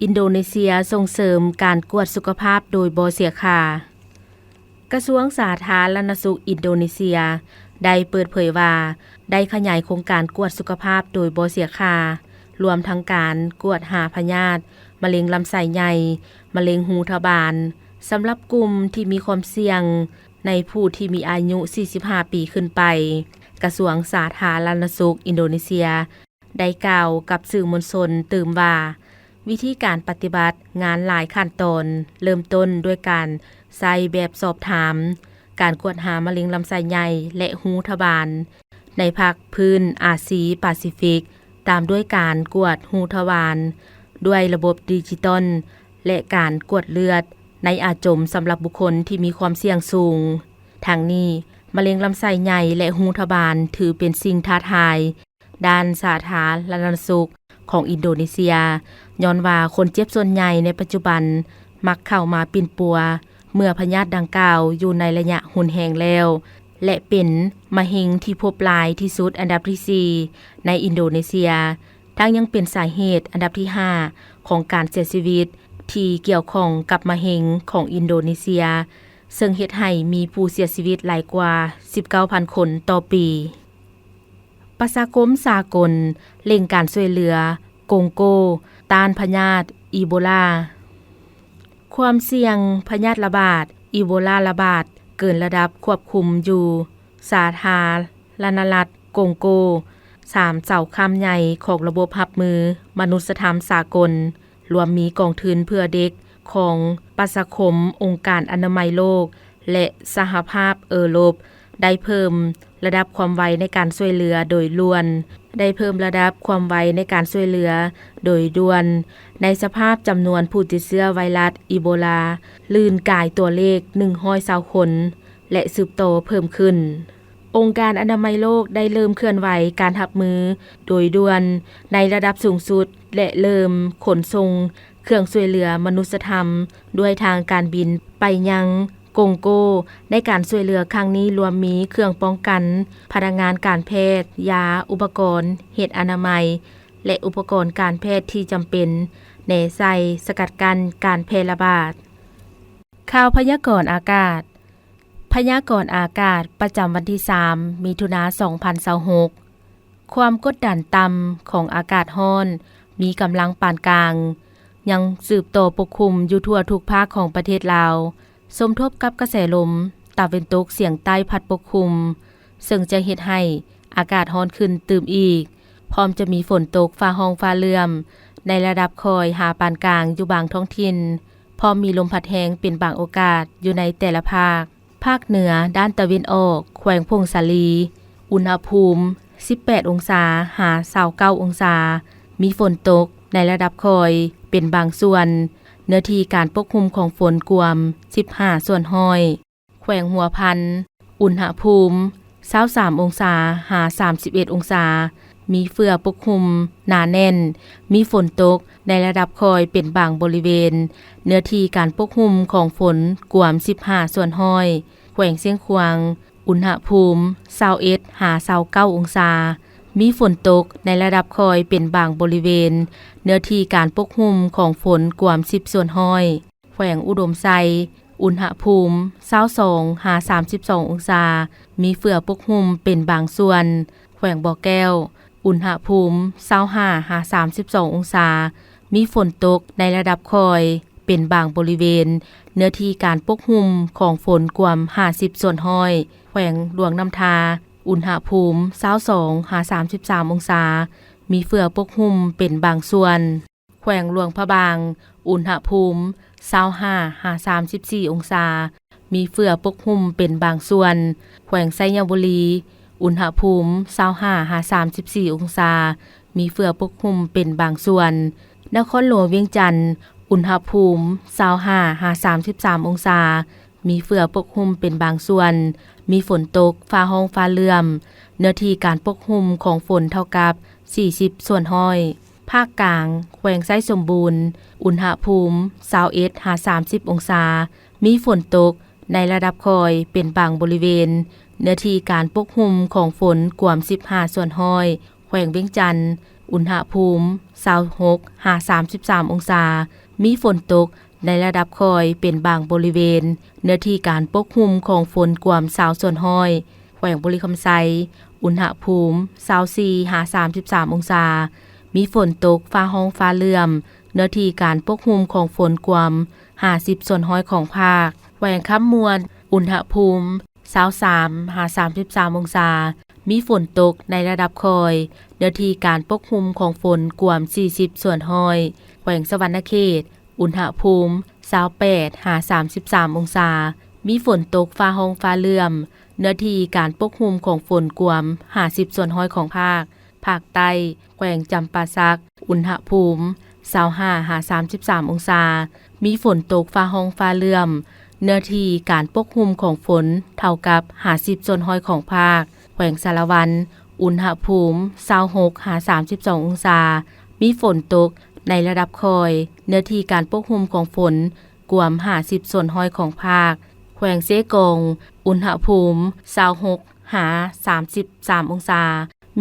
ອິນໂດເນເຊຍສົ່ງເສີມການກວດສຸຂະພາບໂດຍບໍ່ເສຍຄ່າ. ກະຊວງສາທາລະນະສຸກອິນໂດເນເຊຍໄດ້ເປີດເຜີຍວ່າ ໄດ້ຂະຫຍາຍໂຄງການກວດສຸຂະພາບໂດຍບໍ່ເສຍຄ່າ, ລວມທັງການກວດຫາພະຍາດມະເລັງລຳໄສ້ໃຫຍ່, ມະເລັງຮູທະບານ, ສຳລັບກຸ່ມທີ່ມີຄວາມສ່ຽງ ໃນຜູ້ທີ່ມີອາຍຸສີ່ສິບຫ້າປີຂຶ້ນໄປ. ກະຊວງສາທາລະນະສຸກອິນໂດເນເຊຍໄດ້ກ່າວກັບສື່ມວນຊົນຕື່ມວ່າ ວິທີການປະຕິບັດງານຫຼາຍຂັ້ນຕອນ, ເລີ່ມຕົ້ນດ້ວຍການໃຊ້ແບບສອບຖາມ, ການກວດຫາມະເລັງລຳໄສ້ໃຫຍ່ ແລະ ຮູທະບານ ໃນພາກພື້ນອາຊີປາຊີຟິກ, ຕາມດ້ວຍການກວດຮູທະບານດ້ວຍລະບົບດິຈິຕອນ ແລະ ການກວດເລືອດໃນອາຈົມສຳລັບບຸກຄົນທີ່ມີຄວາມສ່ຽງສູງ. ທັງນີ້, ມະເລັງລຳໄສ້ໃຫຍ່ ແລະ ຮູທະບານ ຖືເປັນສິ່ງທ້າທາຍດ້ານສາທາລະນະສຸກຂອງອິນໂດເນເຊຍ, ຍ້ອນວ່າຄົນເຈັບສ່ວນໃຫຍ່ໃນປັດຈຸບັນມັກເຂົ້າມາປິ່ນປົວ ເມື່ອພະຍາດດັ່ງກ່າວຢູ່ໃນໄລຍະຮຸນແຮງແລ້ວ ແລະ ເປັນມະເຮັງທີ່ພົບຫຼາຍທີ່ສຸດອັນດັບທີສີ່ໃນອິນໂດເນເຊຍ, ທັງຍັງເປັນສາເຫດອັນດັບທີຫ້າຂອງການເສຍຊີວິດທີ່ກ່ຽວຂ້ອງກັບມະເຮັງຂອງອິນໂດເນເຊຍ, ເຊິ່ງເຮັດໃຫ້ມີຜູ້ເສຍຊີວິດຫຼາຍກວ່າສິບເກົ້າພັນຄົນຕໍ່ປີ. ປະຊາຄົມສາກົນເລັ່ງການຊ່ວຍເຫຼືອກົງໂກຕ້ານພະຍາດອີໂບລາ. ຄວາມສ່ຽງພະຍາດລະບາດອີໂບລາລະບາດເກີນລະດັບຄວບຄຸມຢູ່ສາທາລະນະລັດກົງໂກ, ສາມເສົາຄ້ຳໃຫຍ່ຂອງລະບົບຮັບມືມະນຸດສະທຳສາກົນ, ລວມມີກອງທຶນເພື່ອເດັກຂອງປະຊາຄົມ, ອົງການອະນາໄມໂລກ ແລະ ສະຫະພາບເອີຣົບ ໄດ້ເພີ່ມລະດັບຄວາມໄວໃນການຊ່ວຍເຫຼືອໂດຍດ່ວນ, ໄດ້ເພີ່ມລະດັບຄວາມໄວໃນການຊ່ວຍເຫຼືອໂດຍດ່ວນ ໃນສະພາບຈຳນວນຜູ້ຕິດເຊື້ອໄວຣັສອີໂບລາລື່ນກາຍຕົວເລກໜຶ່ງຮ້ອຍຊາວຄົນ ແລະ ສືບຕໍ່ເພີ່ມຂຶ້ນ. ອົງການອະນາໄມໂລກໄດ້ເລີ່ມເຄື່ອນໄຫວການຮັບມືໂດຍດ່ວນໃນລະດັບສູງສຸດ ແລະ ເລີ່ມຂົນສົ່ງເຄື່ອງຊ່ວຍເຫຼືອມະນຸດສະທຳດ້ວຍທາງການບິນໄປຍັງ ກົງໂກ ໃນການຊ່ວຍເຫຼືອຄັ້ງນີ້ລວມມີເຄື່ອງປ້ອງກັນ, ພະນັກງານການແພດ, ຢາ, ອຸປະກອນເຮັດອະນາໄມ ແລະ ອຸປະກອນການແພດທີ່ຈຳເປັນ, ແນໃສ່, ສະກັດກັ້ນການແຜ່ລະບາດ. ຂ່າວພະຍາກອນອາກາດ. ພະຍາກອນອາກາດປະຈຳວັນທີສາມ ມິຖຸນາ ສອງພັນຊາວຫົກ. ຄວາມກົດດັນຕ່ຳຂອງອາກາດຮ້ອນມີກຳລັງປານກາງ ຍັງສືບຕໍ່ປົກຄຸມຢູ່ທົ່ວທຸກພາກຂອງປະເທດລາວ, ສົມທົບກັບກະແສລົມຕາເວັນຕົກສຽງໃຕ້ພັດປົກຄຸມ, ເຊິ່ງຈະເຮັດໃຫ້ອາກາດຮ້ອນຂຶ້ນຕື່ມອີກ, ພ້ອມຈະມີຝົນຕົກຟ້າຮ້ອງຟ້າເຫຼື້ອມໃນລະດັບຄ່ອຍຫາປານກາງຢູ່ບາງທ້ອງຖິ່ນ, ພ້ອມມີລົມພັດແຮງເປັນບາງໂອກາດຢູ່ໃນແຕ່ລະພາກ. ພາກເໜືອດ້ານຕາເວັນອອກ ແຂວງຜົ້ງສາລີ, ອຸນຫະພູມ ສິບແປດ ອົງສາ ຫາ ຊາວເກົ້າ ອົງສາ, ມີຝົນຕົກໃນລະດັບຄ່ອຍເປັນບາງສ່ວນ, ເນື້ອທີ່ການປົກຄຸມຂອງຝົນກວມ ສິບຫ້າ ສ່ວນຮ້ອຍ. ແຂວງຫົວພັນ, ອຸນຫະພູມ ຊາວສາມ ອົງສາ ຫາ ສາມສິບເອັດ ອົງສາ, ມີເຝື້ອປົກຄຸມໜາແໜ້ນ, ມີຝົນຕົກໃນລະດັບຄ່ອຍເປັນບາງບໍລິເວນ, ເນື້ອທີ່ການປົກຄຸມຂອງຝົນກວມ ສິບຫ້າ ສ່ວນຮ້ອຍ. ແຂວງຊຽງຂວາງ, ອຸນຫະພູມ ຊາວເອັດ ຫາ ຊາວເກົ້າ ອົງສາ, ມີຝົນຕົກໃນລະດັບຄ່ອຍເປັນບາງບໍລິເວນ, ເນື້ອທີ່ການປົກຄຸມຂອງຝົນກວມ ສິບ ສ່ວນຮ້ອຍ. ແຂວງອຸດົມໄຊ, ອຸນຫະພູມ ຊາວສອງຫາສາມສິບສອງ ອົງສາ, ມີເຝືອປົກຫຸ້ມເປັນບາງສ່ວນ. ແຂວງບໍ່ແກ້ວ, ອຸນຫະພູມ ຊາວຫ້າຫາສາມສິບສອງ ອົງສາ, ມີຝົນຕົກໃນລະດັບຄ່ອຍເປັນບາງບໍລິເວນ, ເນື້ອທີ່ການປົກຫຸ້ມຂອງຝົນກວມ ຫ້າສິບສ່ວນຮ້ອຍ. ແຂວງຫຼວງນ້ຳທາ, ອຸນຫະພູມ ຊາວສອງຫາສາມສິບສາມ ອົງສາ, ມີເຝືອປົກຫຸ້ມເປັນບາງສ່ວນ. ແຂວງຫຼວງພະບາງ, ອຸນຫະພູມ ຊາວຫ້າຫາສາມສິບສີ່ ອົງສາ, ມີເຝືອປົກຫຸ້ມເປັນບາງສ່ວນ. ແຂວງໄຊຍະບູລີ, ອຸນຫະພູມ ຊາວຫ້າຫາສາມສິບສີ່ ອົງສາ, ມີເຝືອປົກຫຸ້ມເປັນບາງສ່ວນ. ນະຄອນຫຼວງວຽງຈັນ, ອຸນຫະພູມ ຊາວຫ້າຫາສາມສິບສາມ ອົງສາ, ມີເຝືອປົກຫຸ້ມເປັນບາງສ່ວນ, ມີຝົນຕົກ, ຟ້າຮ້ອງຟ້າເຫຼື້ອມ, ເນື້ອທີ່ການປົກຫຸ້ມຂອງຝົນເທົ່າກັບ ສີ່ສິບສ່ວນຮ້ອຍ. ພາກກາງ, ແຂວງໄຊສົມບູນ, ອຸນຫະພູມ ຊາວເອັດຫາສາມສິບ ອົງສາ, ມີຝົນຕົກໃນລະດັບຄ່ອຍເປັນບາງບໍລິເວນ, ເນື້ອທີ່ການປົກຫຸ້ມຂອງຝົນກວມ ສິບຫ້າສ່ວນຮ້ອຍ. ແຂວງວຽງຈັນ, ອຸນຫະພູມ ຊາວຫົກຫາສາມສິບສາມ ອົງສາ, ມີຝົນຕົກໃນລະດັບຄ່ອຍເປັນບາງບໍລິເວນ, ເນື້ອທີ່ການປົກຫຸ້ມຂອງຝົນກວມ ຊາວສ່ວນຮ້ອຍ. ແຂວງບໍລິຄຳໄຊ, ອຸນຫະພູມ ຊາວສີ່ຫາສາມສິບສາມ ອົງສາ, ມີຝົນຕົກ, ຟ້າຮ້ອງຟ້າເຫຼື້ອມ, ເນື້ອທີ່ການປົກຫຸ້ມຂອງຝົນກວມ ຫ້າສິບສ່ວນຮ້ອຍຂອງພາກ. ແຂວງຄຳມ່ວນ, ອຸນຫະພູມ ຊາວສາມຫາສາມສິບສາມ ອົງສາ, ມີຝົນຕົກໃນລະດັບຄ່ອຍ, ເນື້ອທີ່ການປົກຫຸ້ມຂອງຝົນກວມ ສີ່ສິບສ່ວນຮ້ອຍ. ແຂວງສະຫວັນນະເຂດ, ອຸນຫະພູມ ຊາວແປດຫາສາມສິບສາມ ອົງສາ, ມີຝົນຕົກ, ຟ້າຮ້ອງຟ້າເຫຼື້ອມ, ເນື້ອທີ່ການປົກຫຸ້ມຂອງຝົນກວມ ຫ້າສິບສ່ວນຮ້ອຍຂອງພາກ. ພາກໃຕ້, ແຂວງຈຳປາສັກ, ອຸນຫະພູມ ຊາວຫ້າຫາສາມສິບສາມ ອົງສາ, ມີຝົນຕົກ, ຟ້າຮ້ອງຟ້າເຫຼື້ອມ, ເນື້ອທີ່ການປົກຫຸ້ມຂອງຝົນເທົ່າກັບ ຫ້າສິບສ່ວນຮ້ອຍຂອງພາກ. ແຂວງສາລະວັນ, ອຸນຫະພູມ ຊາວຫົກຫາສາມສິບສອງ ອົງສາ, ມີຝົນຕົກໃນລະດັບຄ່ອຍ, ເນື້ອທີ່ການປົກຫຸ້ມຂອງຝົນກວມ ຫ້າສິບສ່ວນຮ້ອຍຂອງພາກ. ແຂວງເຊກອງ, ອຸນຫະພູມ ຊາວຫົກຫາສາມສິບສາມ ອົງສາ,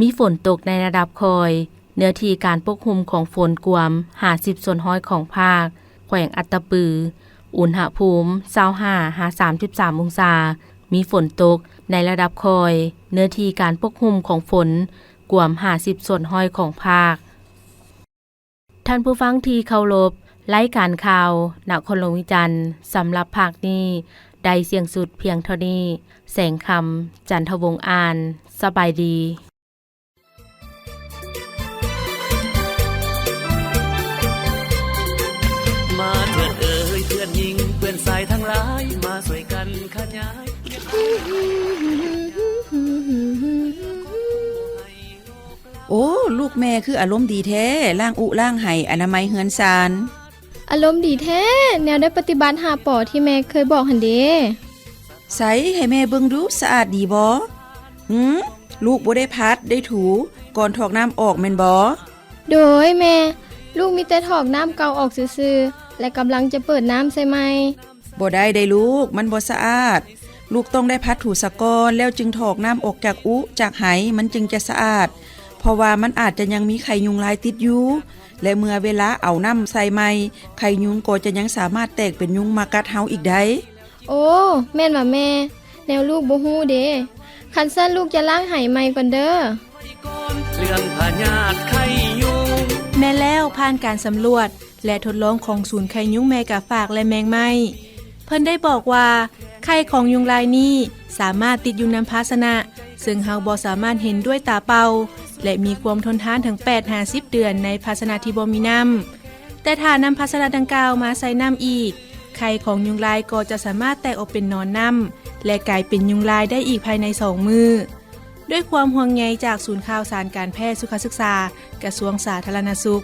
ມີຝົນຕົກໃນລະດັບຄ່ອຍ, ເນື້ອທີ່ການປົກຫຸ້ມຂອງຝົນກວມ ຫ້າສິບສ່ວນຮ້ອຍຂອງພາກ. ແຂວງອັດຕະປື, ອຸນຫະພູມ ຊາວຫ້າຫາສາມສິບສາມ ອົງສາ, ມີຝົນຕົກໃນລະດັບຄ່ອຍ, ເນື້ອທີ່ການປົກຫຸ້ມຂອງຝົນກວມ ຫ້າສິບສ່ວນຮ້ອຍຂອງພາກ. ທ່ານຜູ້ຟັງທີ່ເຄົາລົບ, ລາຍການຂ່າວນະຄອນຫຼວງວຽງຈັນ ສຳລັບພາກນີ້ ໄດ້ສິ້ນສຸດພຽງເທົ່ານີ້. ແສງຄຳ ຈັນທະວົງອ່ານ. ສະບາຍດີ. ມາເທີດເອີຍເພື່ອນຍິງເພື່ອນຊາຍທັງຫຼາຍ ມາຊ່ວຍກັນຂະຫຍາຍ. ໂອ້ ລູກແມ່ຄືອາລົມດີແທ້, ລ້າງອຸລ້າງໄຫ ອະນາໄມເຮືອນຊານ. ອາລົມດີແທ້, ແນວໄດ້ປະຕິບັດຫ້າ ປ ທີ່ແມ່ເຄີຍບອກຫັ້ນເດ. ໃສ ໃຫ້ແມ່ເບິ່ງດູ, ສະອາດດີບໍ່? ຫື ລູກບໍ່ໄດ້ພັດໄດ້ຖູ ກ່ອນຖອກນ້ຳອອກແມ່ນບໍ່? ໂດຍແມ່, ລູກມີແຕ່ຖອກນ້ຳເກົ່າອອກຊື່ໆ ແລະ ກຳລັງຈະເປີດນ້ຳໃສ່ໃໝ່. ບໍ່ໄດ້ໄດ໋ລູກ, ມັນບໍ່ສະອາດ. ລູກຕ້ອງໄດ້ພັດຖູສາກ່ອນ ແລ້ວຈຶ່ງຖອກນ້ຳອອກຈາກອຸຈາກໄຫ, ມັນຈຶ່ງຈະສະອາດ, ເພາະວ່າມັນອາດຈະຍັງມີໄຂ່ຍຸງລາຍຕິດຢູ່ ແລະ ເມື່ອເວລາເອົານ້ຳໃສ່ໃໝ່, ໄຂ່ຍຸງກໍຈະຍັງສາມາດແຕກເປັນຍຸງມາກັດເຮົາອີກໄດ້. ໂອ້ ແມ່ນຫວາແມ່? ແນວລູກບໍ່ຮູ້ເດ. ຄັນຊັ້ນລູກຈະລ້າງໄຫໃໝ່ກ່ອນເດີ. ແມ່ນແລ້ວ, ຜ່ານການສຳຫຼວດ ແລະ ທົດລອງຂອງສູນໄຂ່ຍຸງແມ່ກາຝາກ ແລະ ແມງໄມ້ ເພິ່ນໄດ້ບອກວ່າ ໄຂ່ຂອງຍຸງລາຍນີ້ສາມາດຕິດຢູ່ນຳພາຊະນະ ເຊິ່ງເຮົາບໍ່ສາມາດເຫັນດ້ວຍຕາເປົ່າ ແລະ ມີຄວາມທົນທານເຖິງແປດຫາສິບເດືອນໃນພາຊະນະທີ່ບໍ່ມີນ້ຳ. ແຕ່ຖ້ານຳພາຊະນະດັ່ງກ່າວມາໃສ່ນ້ຳອີກ, ໄຂ່ຂອງຍຸງລາຍກໍຈະສາມາດແຕກອອກເປັນໜອນນ້ຳ ແລະ ກາຍເປັນຍຸງລາຍໄດ້ອີກພາຍໃນສອງມື້. ດ້ວຍຄວາມຫ່ວງໃຍຈາກສູນຂ່າວສານການແພດສຸຂະສຶກສາ ກະຊວງສາທາລະນະສຸກ.